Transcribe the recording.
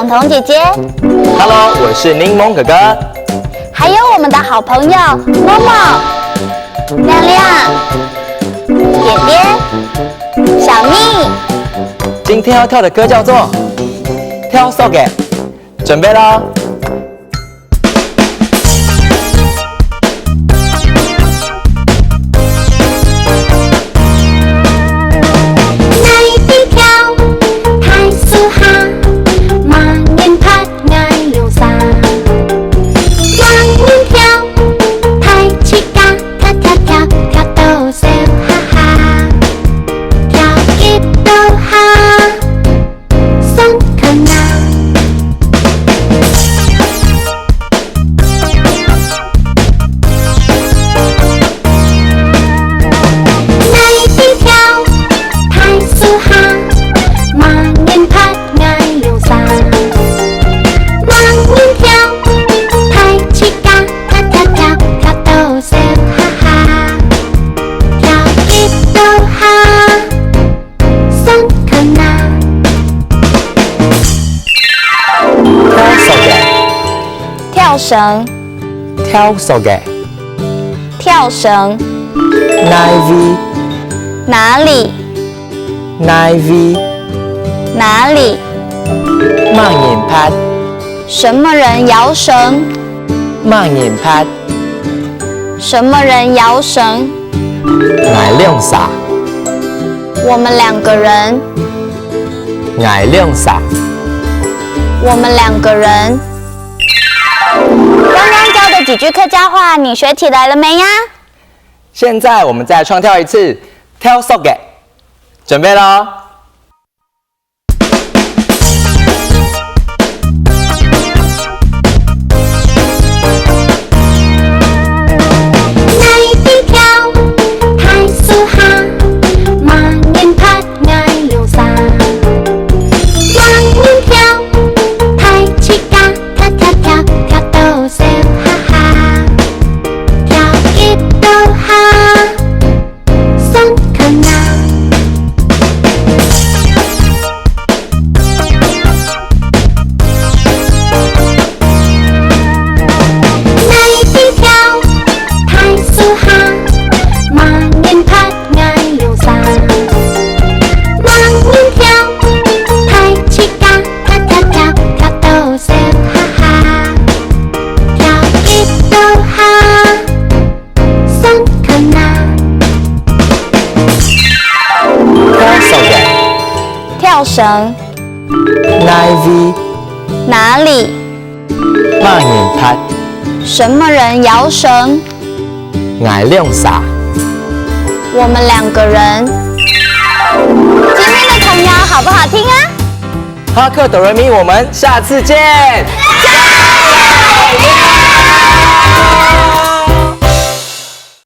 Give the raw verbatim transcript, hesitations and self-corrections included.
彤姐姐，Hello，我是檸檬哥哥。还有我们的好朋友默默、亮亮、点点、小蜜。今天要跳的歌叫做《跳索仔》，准备咯。跳索仔。跳绳。跳索仔。跳绳。哪位？哪里？哪位？哪里？麼人捌？什么人摇绳？麼人捌？什么人摇绳？𠊎兩儕。我们两个人。𠊎兩儕。我们两个人。刚刚教的几句客家话，你学起来了没呀？现在我们再重跳一次，跳索仔，准备咯。跳索仔。跳绳。哪位？哪里？麼人捌？什么人摇绳？𠊎兩儕。我们两个人。今天的童谣好不好听啊？哈克哆来咪，我们下次见。加